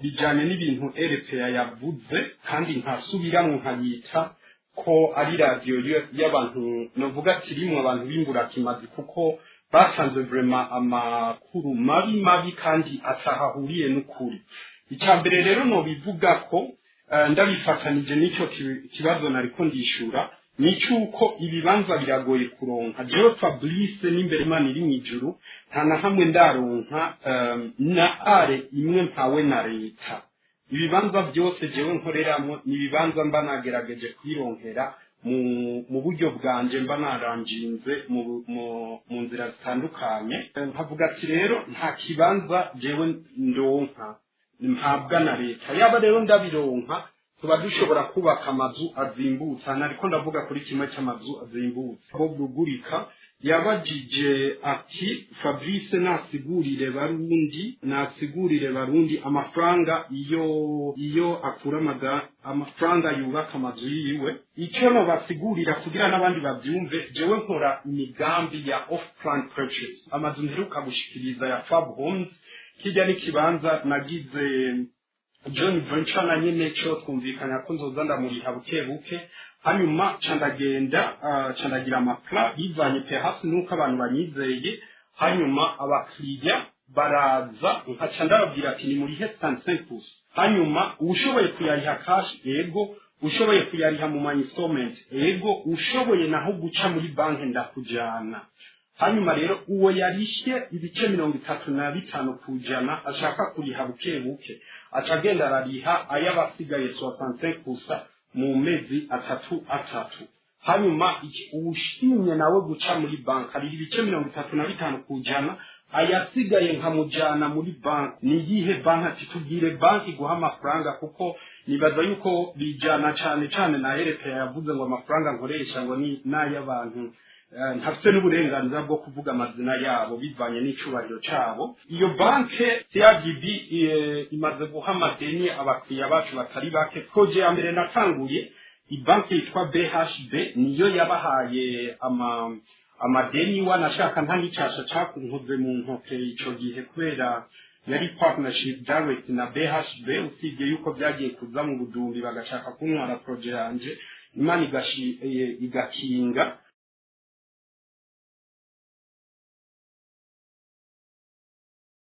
Bijyanye n'ibintu RPA yavuze, kandi nkasubiramwo nkayita ko ari radiyo y'abantu, novuga ati rimwe abantu b'imburakimazi, kuko batanze vraiment amakuru mabi mabi kandi atahahuriye n'ukuri. Icya mbere rero nobivuga ko ndabifatanije n'icyo kibazo nariko ndishura, ni cyuko ibibanza biragoye kuronka. Jewe Fabrice, n'imbere Imana iri mw'ijuru, nta na hamwe ndaronka na are imwe mpawe na leta. Ibibanza byose jewe nkoreramo ni ibibanza mba nagerageje kwironkera mu buryo bwanje, mba naranginze mu nzira zitandukanye. Nkavuga ati rero nta kibanza jewe ndonka mpabwa na leta. Yaba rero ndabironka, tuba dushobora kubaka amazu azimbutse. Hano ariko ndavuga kuri kimwe cy'amazu azimbutse. Bob Rugurika yabajije ati: "Fabrice nasigurire Barundi amafaranga iyo akura amafaranga yubaka amazu yiwe." Icyo nobasigurira kugira n'abandi babyumve, jewe nkora imigambi ya off plan purchase. Amazu mperuka gushikiriza ya Fab Homes, kijya n'ikibanza nagize joint venture na nyene cyo, twumvikana ko nzoza ndamuriha buke buke. Hanyuma ca ndagenda ca ndagira ama plan bivanye pe hasi nuko abantu banyizeye. Hanyuma abakiriya baraza, nkaca ndababwira ati: "Nimurihe 35." Hanyuma ushoboye kuyariha cash, ego. Ushoboye kuyariha mu ma installment, ego. Ushoboye naho guca muri banki, ndakujana. Hanyuma rero uwo yarishe ibice 35% ashaka kuriha buke buke, aca agenda arariha ay'abasigaye 65 gusa mu mezi atatu atatu. Hanyuma uwushimye nawe guca muri banki arira ibice 35%, ayasigaye nkamujana muri banki. Ni iyihe banki? Ati: "Tubwire banki guha amafaranga," kuko nibaza yuko bijana cane cane na RPA yavuze ngo amafaranga nkoresha ngo ni n'ay'abantu ntafite n'uburenganzira bwo kuvuga amazina yabo bivanye n'icubahiro cabo. Iyo banke CRDB imaze guha amadeni abakiriya bacu batari bake. Projet ya mbere natanguye, ibanki yitwa BHB niyo yabahaye amadeni. Wanashaka nta n'icasha cakunkoze mu ntoke ico gihe, kubera yari partnership direct na BHB, usibye yuko byagiye kuza mu budumbi bagashaka kuntwara projet yanje, Imana igakinga.